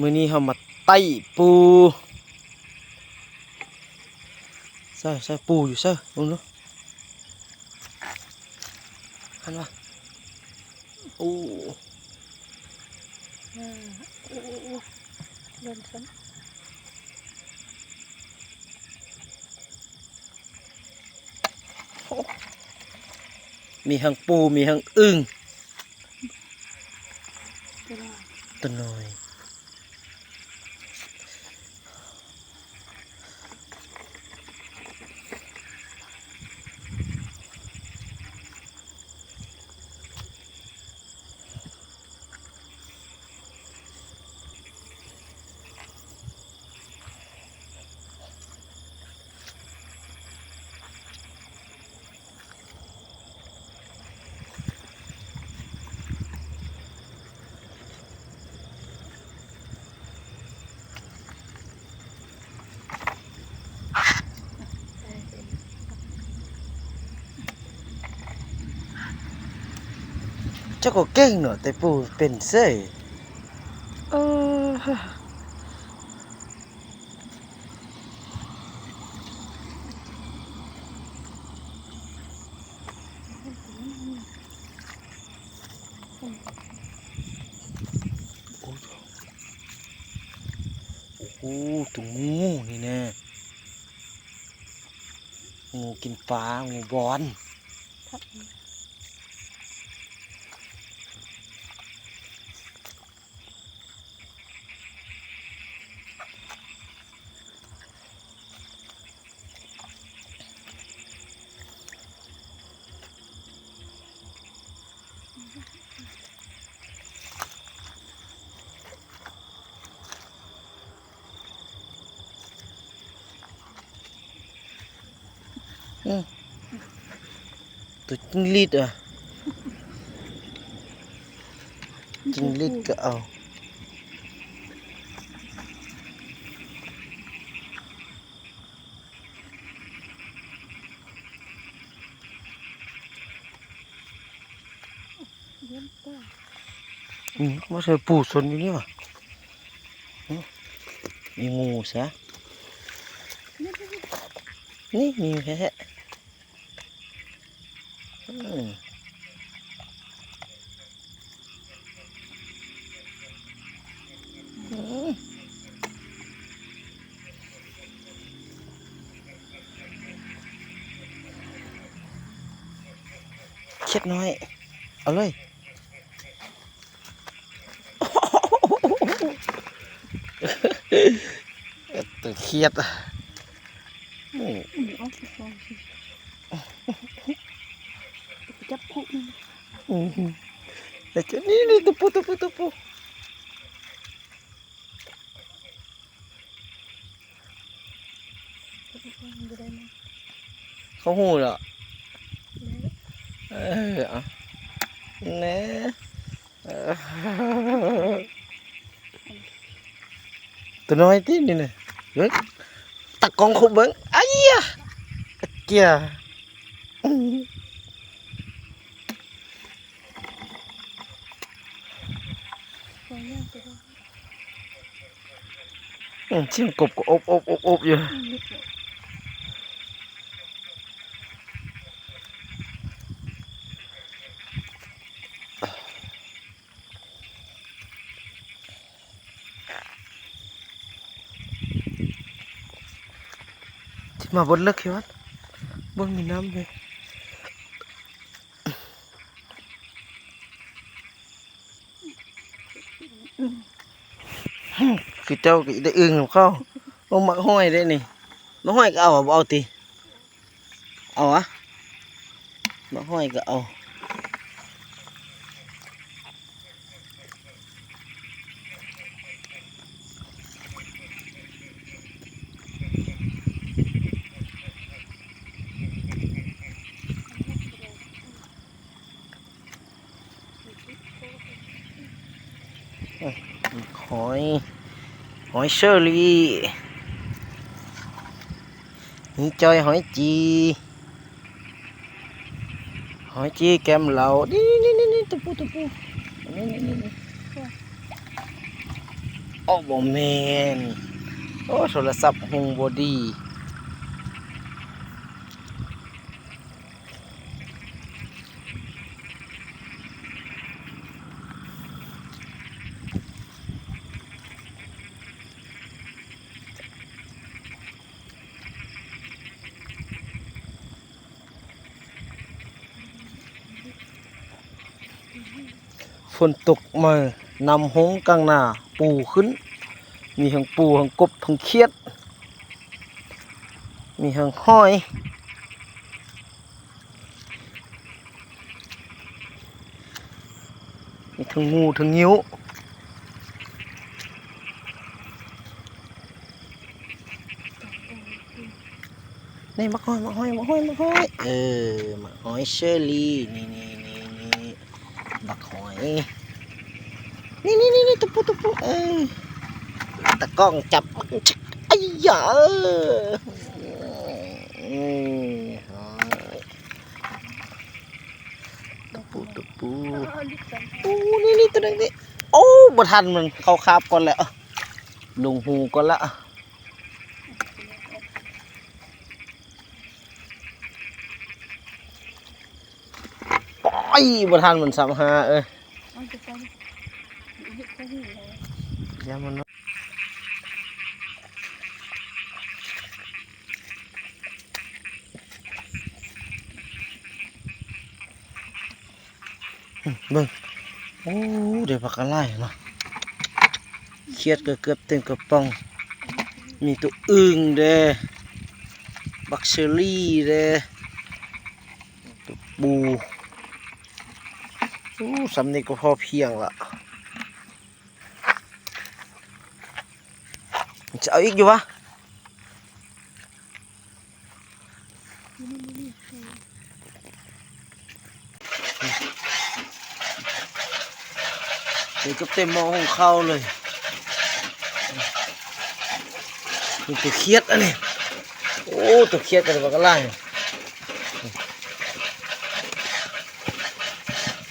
ມື້ນີ້ເຮົາມາໄຕ້ປູ. ໃສ່ ໃສ່ປູຢູ່ໃສ ເບິ່ງດູ. ຫັ້ນວ່າ ໂອ້ ເອີ ໂອ້ ໂອ້ ໂອ້ ເດີນຊັ້ນ. ມີທັງປູ ມີທັງອຶ່ງ ຕົວນ້ອຍ ຕົວນ້ອຍ. ເຈົ້າກໍເກັ່ງເນາະ ແຕ່ປູເປັນເສີຍ. ເອີ. ໂອ້ໂຫ ໂອ້ໂຫ ຕົວງູນີ້ແນ່ ງູກິນປາ ງູບອນ. ອືມ ຕົວຈິງຫຼີດອະ ຈິງຫຼີດກໍເອົາ. ອືມ ມາໃສ່ປູຊົນຢູ່ນີ້ຫວາ. ອືມ ມີງູຊະ ນີ້ມີແທ້ໆ. ອືມ ອືມ ຂຽດນ້ອຍ ເອົາເລີຍ. ຕົວຂຽດ ອືມ ອືມ ເອົາໄປກ່ອນຊິ ໄປຈັບຄຸ ອືມ ນີ້ ນີ້ ຕົວຜູ້ ຕົວຜູ້ ຕົວຜູ້. ເຂົາຮູ້ແລ້ວ ເອີ ເອົາ ແນ່ ເອີ ຕົວນ້ອຍຕິນີ້ນະ ເບິ່ງ ຕາກ້ອງເຂົາເບິ່ງ ອາຢາ ອາເຈ້ຍ. ອືມ ສຽງກົບກໍອົບໆໆໆຢູ່. ຊິມາບົດເລິກເຂວັດ ບໍ່ມີນ້ຳເລີຍ. ຄືເຈົ້າກໍໄດ້ອຶ່ງນຳເຂົາ. ໂອ້ ໝາກຫອຍເດ້ນີ້ ໝາກຫອຍກໍເອົາ ບໍ່ເອົາຕິ? ເອົາຫວາ? ໝາກຫອຍກໍເອົາ. ຫອຍ ຫອຍເຊີຣີ ມີຈ່ອຍ ຫອຍຈີ່ ຫອຍຈີ່ແກ້ມເຫຼົ້າ ນີ້ໆໆໆ ຕົວຜູ້ ຕົວຜູ້ ນີ້ໆໆ. ໂອ້ ບໍ່ແມ່ນ. ໂອ້ ໂທລະສັບຮຸ່ງບໍ່ດີ. ຝົນຕົກມາ ນ້ຳຮຸ່ງກາງໜ້າປູຂຶ້ນ ມີທັງປູ ທັງກົບ ທັງຂຽດ ມີທັງຫອຍ ມີທັງງູ ທັງງິ້ວ. ນີ້ ໝາກຫອຍ ໝາກຫອຍ ໝາກຫອຍ ໝາກຫອຍ ເອີ ໝາກຫອຍເຊີຣີ ນີ້ ນີ້ ນີ້ ນີ້ ບັກຫອຍ ນີ້ ນີ້ ນີ້ ນີ້ ຕະປູ ຕະປູ ເອີ ຕາກ້ອງຈັບ ໄອ້ຢາ ເອີ ນີ້ ຫອຍ ຕະປູ ຕະປູ ໂອ້ ນີ້ ນີ້ ໂຕນັ້ນນີ້ ໂອ້ ບໍ່ທັນ ມັນເຂົ້າຄາບກ່ອນແລ້ວ ລົງຮູກ່ອນລະ. ໂອ້ຍ ບໍ່ທັນມັນຊ້ຳຫາ ເອີຍ ຢ່າມັນ ເບິ່ງ ໂອ້ ໄດ້ບັກຫຼາຍເນາະ ຂຽດກໍເກືອບເຕັມກະປ໋ອງ ມີໂຕອຶ່ງເດ້ ບັກເຊີຣີເດ້ ໂຕປູ ໂອ້ ສ່ຳນີ້ກໍພໍພຽງລະ ຈະເອົາອີກຢູ່ວະ? ເຕັມກັບເຕັມໝໍ້ຫຸງເຂົ້າເລີຍ ມີແຕ່ຂຽດອັນນີ້ ໂອ້ ຕົວຂຽດກໍໄດ້ບັກຫຼາຍ.